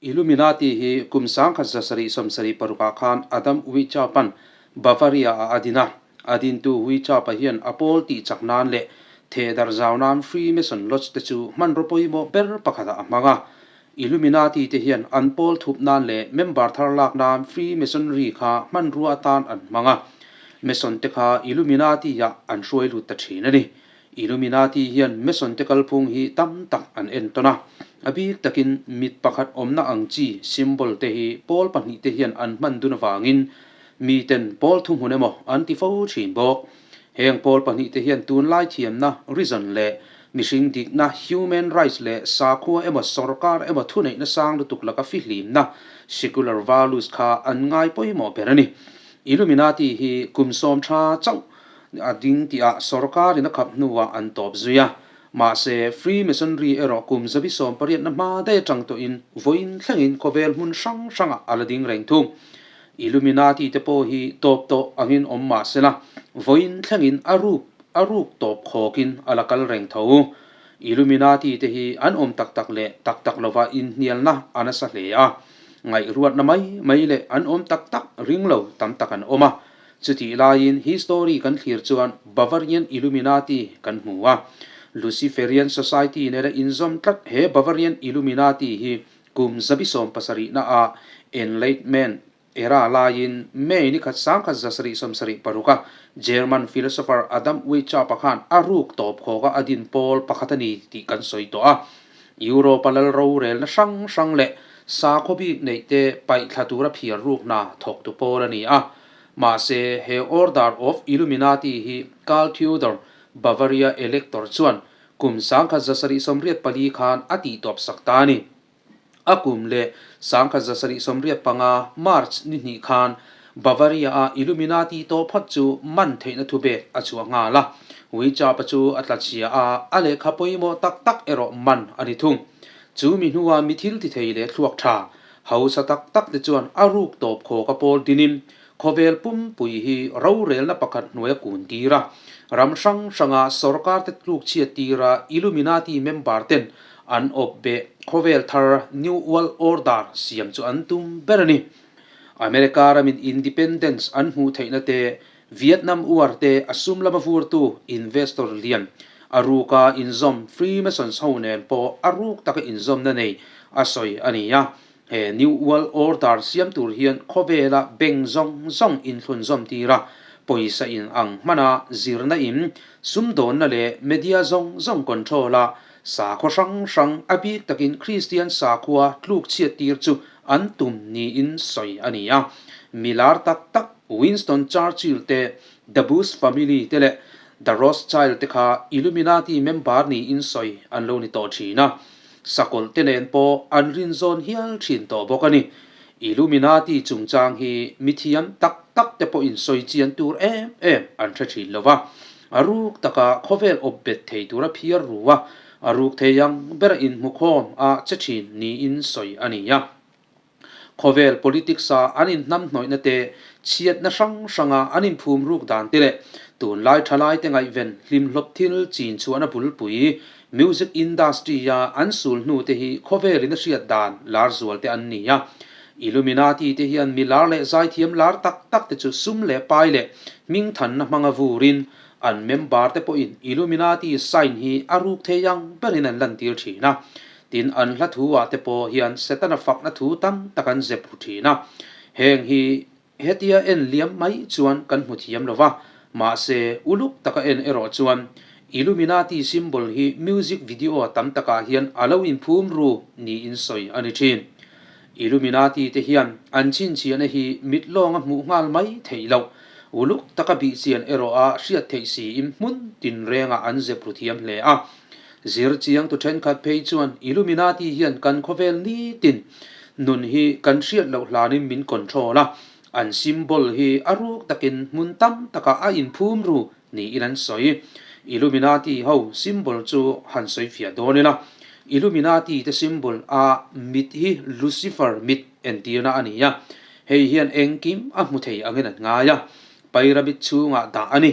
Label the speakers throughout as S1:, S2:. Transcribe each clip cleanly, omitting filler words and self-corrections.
S1: Illuminati hi kum 1776 ah khan Adam Weishaupt-a'n Bavaria-ah a din a. A dintu Weishaupt-a hian a pawl tihchak nan leh thehdarh zau nan Freemason Lodge te chu hmanraw pawimawh ber pakhatah a hmang a. Illuminati te hian an pawl thup nan leh member thar lak nan Freemasonry kha hmanrua atan an hmang a. Mason te kha Illuminati-ah an hruai lut ta thin a ni. Illuminati hian Mason te kalphung hi tam tak an entawn a, a bik takin mit pakhat awmna ang chi symbol te hi pawl pahnih te hian an hman dun avangin miten pawl thuhmun emaw an ti fo thin bawk. Heng pawl pahnih te hian tunlai thiamna, reason, leh mihring dikna, human rights, leh sakhua emaw sorkar emaw thuneihna sang lutuk laka fihlimna, secular values, kha an ngai pawimawh ber a ni. Illuminati hi kum sawm tha chauh A ding tihah sorkarin a khap hnuah an tawp zui a. Mahse, Freemasonry erawh kum zabi sawm pariatna hma daih atang tawhin vawiin thlengin khawvel hmun hrang hrangah a la ding reng thung. Illuminati te pawh hi tawp tawh angin awm mah sela, vawiin thlengin a ruk a ruk tawp khawkin a la kal reng tho. Illuminati te hi an awm tak tak leh tak tak lova inhnialna a nasa hle a. Ngaihruatna mai mai leh an awm tak tak ring lo tam tak an awm a. Chutih laiin hi story kan thlir chuan Bavarian Illuminati kan hmu a. Luciferian Society nena inzawm tlat he Bavarian Illuminati hi kum zabi sawm pasarihna ah Enlightenment era laiin May ni khat 1776 a German philosopher Adam Weishaupt-a khan a ruk tawp khawk a a din pawl pakhat a ni tih kan sawi tawh a. Europe-a lal rorelna hrang hrang leh sakhaw bik neih te paih thla tura phiar ruk hna thawktu pawl a ni a. Mahse, he Order of Illuminati hi Karl Theodor, Bavaria Elector chuan kum 1784 khan a tihtawp sak ta a ni. A kum leh 1785 March ni hnih khan Bavaria-a Illuminati tawh phawt chu man theihna thubek a chhuah nghal a. Uichapa chu a tla chhia a, a lehkha pawimawh tak tak erawh man a ni thung. Chu mi hnua mi thil ti thei leh thluak tha, hausa tak tak te chuan a ruk tawp khawk a pawl dinin khawvel pumpui hi rorelna pakhat hnuai a kun tir a. Ram hrang hranga sorkar te tluk chhiat tira Illuminati member ten an awp beh khawvel thar New World Order siam chu an tum ber a ni. America ramin independence an hmuh theihna te Vietnam War te a sum lama vurtu investor lian, a ruka inzawm Freemasons ho nen pawh a ruk taka inzawmna nei a sawi a ni a. He New World Order siam tur hian khawvela bank zawng zawng inthlunzawm tir a, pawisa in ang hmana zirna in sumdawnna leh media zawng zawng control a, sakhaw hrang hrang a bik takin Kristian sakhua tluk chhiat tir chu an tum niin sawi a ni a. Milar tak tak Winston Churchill te, The Bush Family te leh The Rothschild te kha Illuminati member niin sawi an lo ni tawh thin a. Sakawlh te nen pawh an rinzawn hial thin tawh bawk a ni. Illuminati chungchang hi mithiam tak tak te pawhin sawi chian tur em em an hre thin lo va. A ruk taka khawvel awp bet thei tura phiar ru a, a ruk thei ang bera inhmukhawm a che thin niin sawi a ni a. Khawvel politics-a an inhnamhnawihna te, chhiatna hrang hranga an inphum ruk dan te leh tunlai thalaite ngaihven hlimhlawp thil chin chhuahna bulpui music industry-a an sul hnu te hi khawvelin a hriat dan lar zual te an ni a. Illuminati te hian mi lar leh zaithiam lar tak tak te chu sum leh pai leh hmingthanna hmanga vurin an member te pawhin Illuminati sign hi a ruk thei ang berin an lantir thin a. Tin, an hla thu ah te pawh hian Setana fakna thu tam tak an zep ru thin a. Heng hi hetia en liam mai chuan kan hmu thiam lo va, mahse uluk taka en erawh chuan Illuminati symbol hi music video tam takah hian a lo inphum ru niin sawi a ni thin. Illuminati te hian an chhinchhiahna hi mit lawnga hmuh nghal mai theih loh, uluk taka bihchian erawh a hriat theih siin hmun tinrengah an zep ru thiam hle a. Zir chiang tu thenkhat phei chuan Illuminati hian kan khawvel nitin nun hi kan hriat loh hlanin min control a, an symbol hi a ruk takin hmun tam takah a inphum ru niin an sawi. Illuminati ho symbol chu han sawi fiah dawn ila, Illuminati te symbol a mit hi Lucifer mit entirna a ni a, hei hian engkim a hmu thei angin an ngai a, pyramid chhungah dah a ni.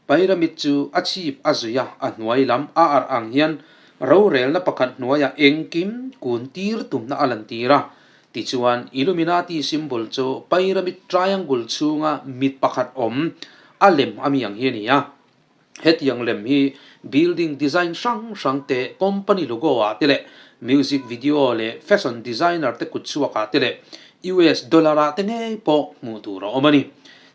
S1: Pyramid chu a chhip a zui a, a hnuai lam a arh ang hian rorelna pakhat hnuaiah engkim kun tir tumna a lantir a. Tichuan, Illuminati symbol chu pyramid triangle chhunga mit pakhat awm a lem a mi ang hi a ni a. Hetiang lem hi building design hrang hrang te, company logo ah te leh music video leh fashion designer te kutchhuak ah te leh US dollar ah te ngei pawh hmuh tur a awm a ni.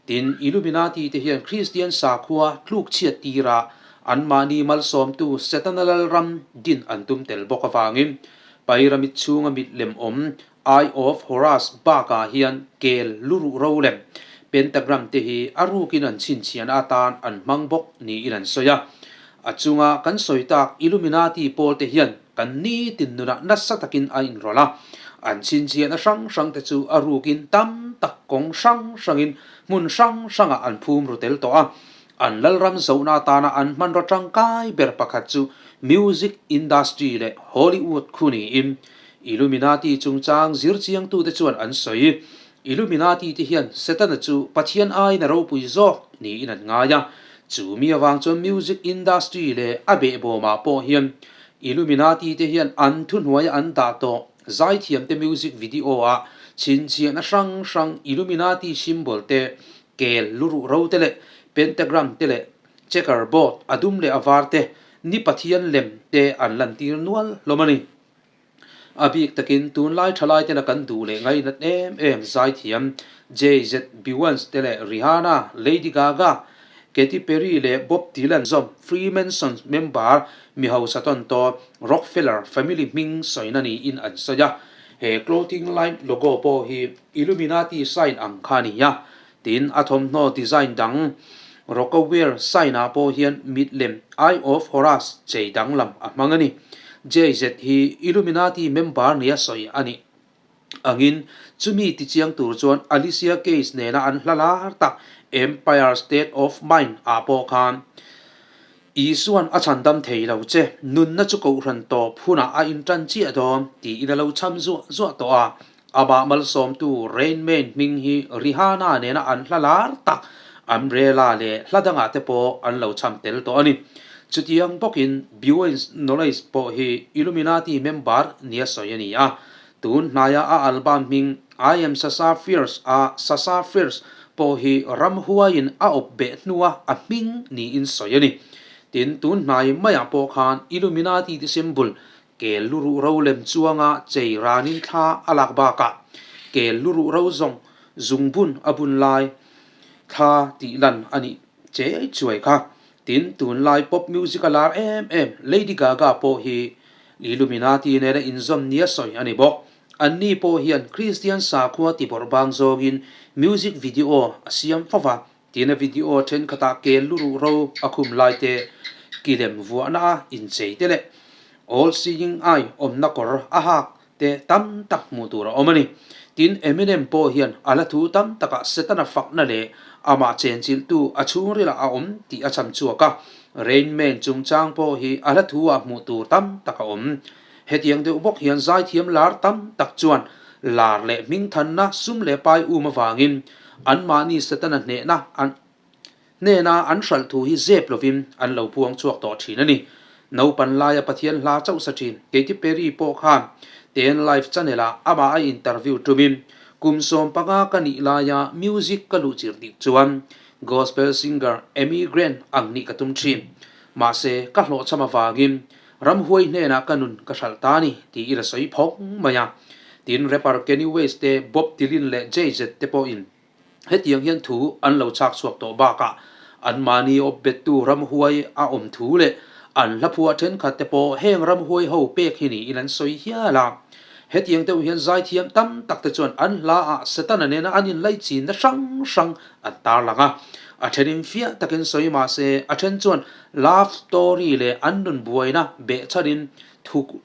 S1: Tin, Illuminati te hian Kristian sakhua tluk chhiat tirah anmahni malsawmtu Setana lalram din an tum tel bawk avangin pyramid chhunga mit lem awm Eye of Horus bakah hian kel luruh ro lem pentagram te hi a rukin an chhinchhian atan an hmang bawk niin an sawi a. A chunga kan sawi tak Illuminati pawl te hian kan nitin nunah nasa takin a inrawlh a, an chhinchhiahna hrang hrang te chu a rukin tam tak kawng hrang hrangin hmun hrang hrangah an phum ru tel tawh a. An lalram zohna atana an hmanraw tangkai ber pakhat chu music industry leh Hollywood khu niin Illuminati chungchang zirchiangtute chuan an sawi. Illuminati te hian Setana chu Pathian aiin a ropui zawk niin an ngai a. Chu mi avang chuan music industry leh a behbawmah pawh hian Illuminati te hian an thuhnuaia an dah tawh zaithiamte music video-ah chhinchhiahna hrang hrang Illuminati symbol te, kel luruh ro te leh pentagram te leh checker board a dum leh a var te ni Pathian lem te an lantir nual hlawm a ni. A bik takin tunlai thalai tena kan duh leh ngainat em em zaithiam Jay-Z, Beyonce te leh Rihanna, Lady Gaga, Katy Perry leh Bob Dylan zawm Freemasons member mi hausa tawn tawh Rockefeller family hming sawina niin an sawi a. He clothing line logo pawh hi Illuminati sign ang kha a ni a, tin a thawmhnaw design dang Rocawear sign ah pawh hian mit lem Eye of Horus chei danglam a hmang a ni. Jay-Z hi Illuminati member nia sawi a nih angin chumi tichiang tur chuan Alicia Keys nena an hla lar tak Empire State of Mind ah pawh khan Isuan a chhandam thei lo che, nunna chu kohhran tawp hunah a intan chiah dawn tiin a lo cham zuah zuah tawh a. Amah malsawmtu Rain Man hming hi Rihanna nena an hla lar tak Umbrella leh hla dangah te pawh an lo cham tel tawh a ni. Chutiang bawkin Beyonce Knowles pawh hi Illuminati member nia sawi a ni a. Tun hnaia a album hming I Am Sasha Fierce a Sasha Fierce pawh hi ramhuaiin a awp beh hnua a hming niin sawi a ni. Tin, tun hnai maiah pawh khan Illuminati te symbol kel luruh ro lem chuanga chei ranin thla a lak bakah kel luruh ro zawng zungbun a bun lai thla tih lan a nih che chuai kha. Tin, tunlai pop music a lar em em Lady Gaga pawh hi Illuminati nena inzawm nia sawi a ni bawk. Anni pawh hian Kristian sakhua ti bawrh bang zawngin music video a siam fo va, tina video thenkhatah kel luruh ro a khum lai te, kilem vuahna a inchei te leh All Seeing Eye awmna kawr a hak te tam tak hmuh tur a awm a ni. Tin, Eminem pawh hian a la thu tam takah Setana fakna leh amah chenchilhtu a chhungrilah a awm tih a cham chhuak a. Rain Man chungchang pawh hi a hla thu ah hmuh tur tam tak a awm. Hetiang deuh bawk hian zaithiam lar tam tak chuan lar leh hmingthanna sum leh pai um avangin anmahni Setana hnehna an Hnena an hralh thu hi zep lovin an lo puang chhuak tawh thin a ni. Naupan laia Pathian hla chauh sa thin Katy Perry pawh khan TN Live channel ah amah a interview tumin kum 15 ka nih laia music ka luh chirh dik chuan gospel singer Amy Grant ang nih ka tum thin. Mahse, ka hlawhchham avangin ramhuai hnenah ka nun ka hralh ta a ni tiin a sawi phawng mai a. Tin, rapper Kanye West te, Bob Dylan leh Jay-Z te pawhin Hetiang hian thu an lo chak chhuak tawh bakah anmahni awp bettu ramhuai a awm thu leh an hlaphuah thenkhat te pawh heng ramhuai ho pek hi niin an sawi hial a. Hetiang deuh hian zaithiam tam tak te chuan an hla ah Setana nena an inlaichinna hrang hrang an tarlang a. A thenin fiah takin sawi mah se a then chuan love story leh an nun buaina behchhanin thuk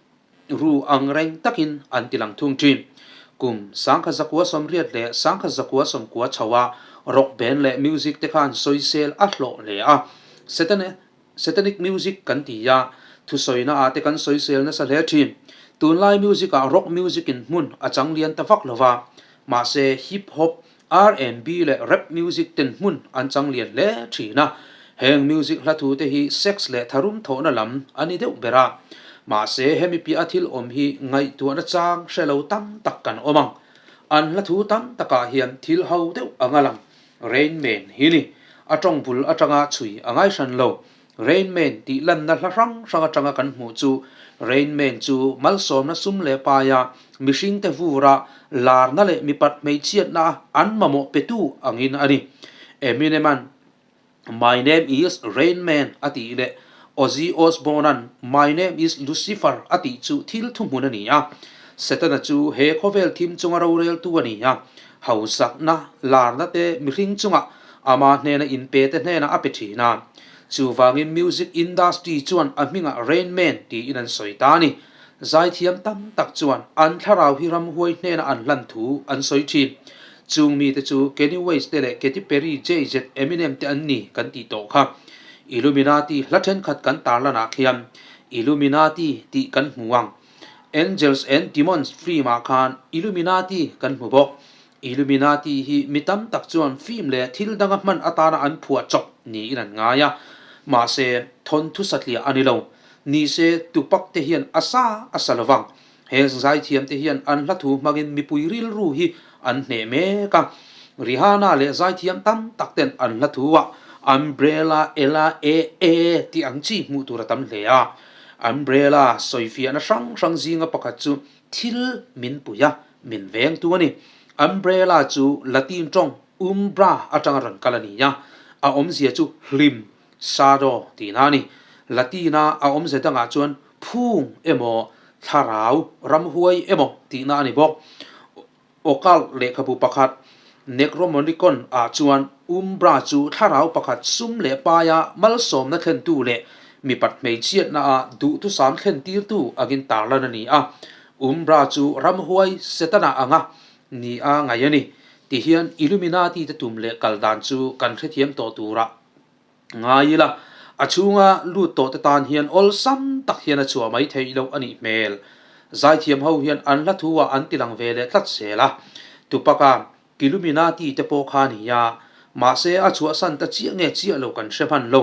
S1: Ru ang reng takin an ti lang thung thin. Kum 1980 leh 1990 chho a rock band leh music te khan sawisel a hlawh hle a. Satanic music kan ti a, thusawina ah te kan sawisel nasa hle thin. Tunlai music ah rock music in hmun a chang lian ta vak lo va, mahse hip hop, RnB leh rap music ten hmun an chang lian hle thin a, heng music hla thu te hi sex leh tharum thawhna lam a ni deuh ber a. Mahse, hemi piah a thil awm hi ngaihtuahna chang hre lo tam tak kan awm ang. An hla thu tam takah hian thil ho deuh ang a lang. Rain Man hi ni. A tawng bul atanga chhui a ngai hran lo. Rain Man tih lanna hla hrang hrang atanga kan hmuh chu Rain Man chu malsawmna sum leh paia mihringte vura larna leh mipat hmeichhiatna an mamawh petu angin a ni. Eminem-a'n My name is Rain Man a tih leh Ozzy Osbourne-a'n My name is Lucifer a tih chu thil thuhmun a ni a. Setana chu he khawvel thim chunga roreltu a ni a, hausakna, larna te mihring chungah ama hnena inpe te hnenah a pe thin a. Chuvangin music industry chuan a hmingah Rain Man tiin an sawi ta a ni. Zaithiam tam tak chuan an thlarau hi ramhuai hnena an hlan thu an sawi thin. Chung mite chu Kanye West te leh Katy Perry, Jay-Z, Eminem te an ni kan tih tawh kha. Illuminati hla thenkhat kan tarlanah khian Illuminati tih kan hmu ang. Angels and Demons film ah khan Illuminati kan hmu bawk. Illuminati hi mi tam tak chuan film leh thil danga hman atana an phuah chawp niin an ngai a. Mahse, thawnthu satliah a ni lo. Ni se Tupac te hian a sa a sa lovang. He zaithiam te hian an hla thu hmangin mipui rilru hi an hneh mek a. Rihanna leh zaithiam tam tak ten an hla thu ah Umbrella Ella E E tih ang chi hmuh tur a tam hle a. Umbrella sawifiahna hrang hrang zinga pakhat chu thil min pui a, min vengtu a ni. Umbrella chu Latin tawng umbra atanga rawn kal a ni a, a awmzia chu hlim Shadow tihna a ni. Latin-a a awmze dangah chuan phung emaw, thlarau, ramhuai emaw tihna a ni bawk. Occult lehkhabu pakhat, Necromonicon ah chuan Umbra chu thlarau pakhat sum leh paia malsawmna thlentu leh mipat hmeichhiatna-a duhthusam thlentirtu angin tarlan a ni a. Umbra chu ramhuai Setana anga ni a ngaih a ni. Tihian Illuminati te tum leh kal dan chu kan hrethiam tawh turah Ngai ila, a chhunga lut tawh te tan hian awlsam tak hian a chhuah mai theih loh a nih hmel. Zaithiam ho hian an hla thu ah an tilang ve leh tlat zel a. Tupaka Illuminati te pawh kha a ni a, mahse a chhuahsan ta chiah nge chiah lo kan hre hman lo.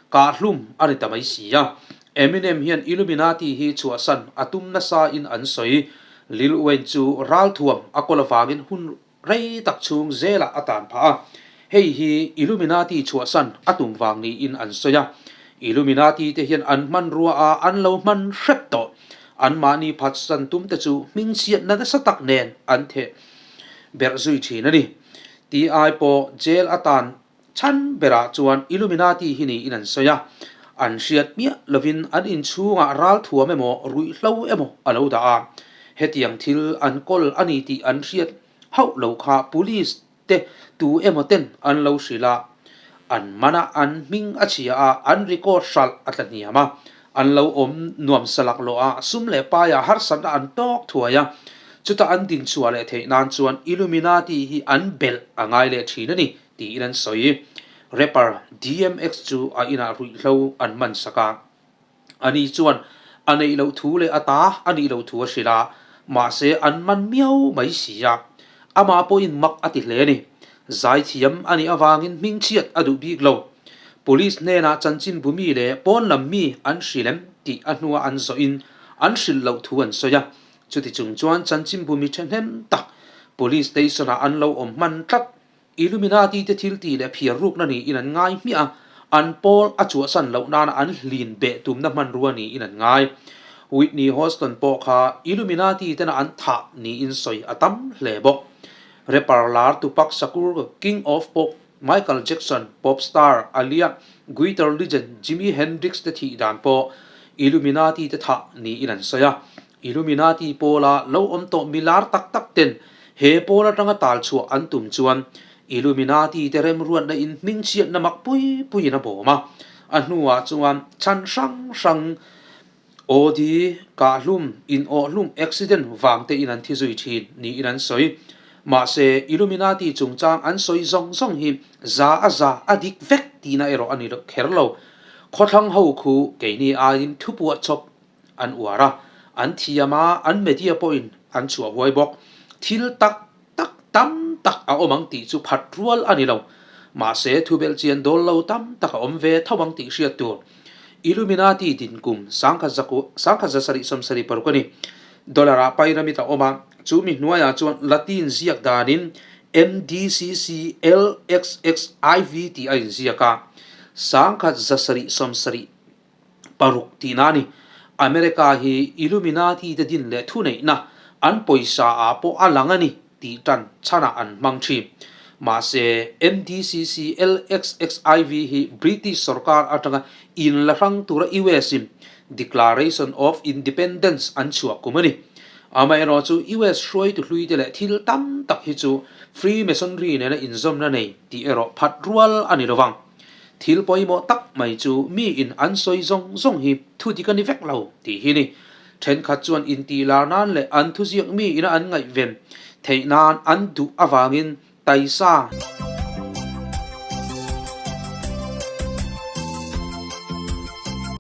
S1: Kahhlum a ni ta mai si a. Eminem hian Illuminati hi chhuahsan a tum nasa in an sawi. Lil Wayne chu ralthuam a kawl avangin hun Rei tak chhung zelah a tan phah a, hei hi Illuminati chhuahsan a tum vang niin an sawi a. Illuminati te hian an hmanrua a an lo hman hrep tawh. Anmahni phatsan tum te chu hmingchhiatna nasa tak nen an theh berh zui thin a ni. Ti ai pawh jail a tan chhan berah chuan Illuminati hi niin an sawi a. An hriat miah lovin an inchhungah ralthuam emaw ruihhlo emaw a lo dah a. Hetiang thil an kawl a ni tih an hriat hauh lo kha police te tu emaw ten an lo hrilh a, an man a, an hming a chhia a, an record hralh a tla hniam a, an lo awm nuam salak lawh a, sum leh paia harsatna an tawk thuai a, chutah an dinchhuah leh theih nan chuan Illuminati hi an belh a ngai leh thin a ni tiin an sawi. Rapper DMX chu a inah ruihhlo an man sak a. Ani chuan a neih loh thu leh a ta a nih loh thu a hrilh a, mahse an man miau mai si a. Amah pawhin mak a ti hle a ni. Zaithiam a nih avangin hmingchhiat a duh bik lo. Police hnenah chanchinbu mi leh pawn lam mi an hrilh em tih a hnua an zawhin an hrilh loh thu an sawi a. Chuti chung chuan chanchinbu mi thahnem tak Police station-ah an lo awm hman tlat. Illuminati te thil tih leh phiar rukna niin an ngai hmiah a, an pawl a chhuahsan loh nana an hlin beh tumna hmanrua niin an ngai. Whitney Houston pawh kha Illuminati tena an thah niin sawi a tam hle bawk. Rapper lar Tupac Shakur, King of Pop Michael Jackson, pop star Aaliyah, guitar legend Jimi Hendrix te thih dan pawh Illuminati te thah niin an sawi a. Illuminati pawla lo awm tawh milar tak tak ten he pawl atanga tal chhuah an tum chuan Illuminati te remruatna in hmingchhiatna mak pui puiin a bawm a. A hnuah chuan chhan hrang hrang OD, kahhlum, inawhhlum, accident vang te in an thi zui thin niin an sawi. Mahse, Illuminati chungchang an sawi zawng zawng hi za a za a dik vek tihna erawh a ni kher lo. Khawthlang ho khu keini aiin thupuah chawp an uar a, an thiam a, an media pawhin an chhuah huai bawk. Thil tak tak tam tak a awm ang tih chu phat rual a ni lo. Mahse, thubelh chian dawl lo tam tak a awm ve tho ang tih hriat tur. Illuminati din kum 1776 a ni. Dollar ah pyramid a awm a, chu mi hnuaiah chuan Latin ziak danin MDCCLXXIV tih a inziak a, 1776 tihna a ni. America hi Illuminati te din leh thuneihna an pawisa ah pawh a lang a ni tih tan chhanah an hmang thin. Mahse, MDCCLXXIV hi British sorkar atanga inla hrang tura US in Declaration of Independence an chhuah kum a ni. Amaherawhchu US hruaitu hluite leh thil tam tak hi chu Freemasonry nena inzawmna nei tih erawh phat rual a ni lovang. Thil pawimawh tak mai chu mi in an sawi zawng zawng hi thu dik a ni vek lo tih hi ni. Thenkhat chuan intih lar nan leh an thuziak mi ina an ngaihven theih nan an duh avangin taisa.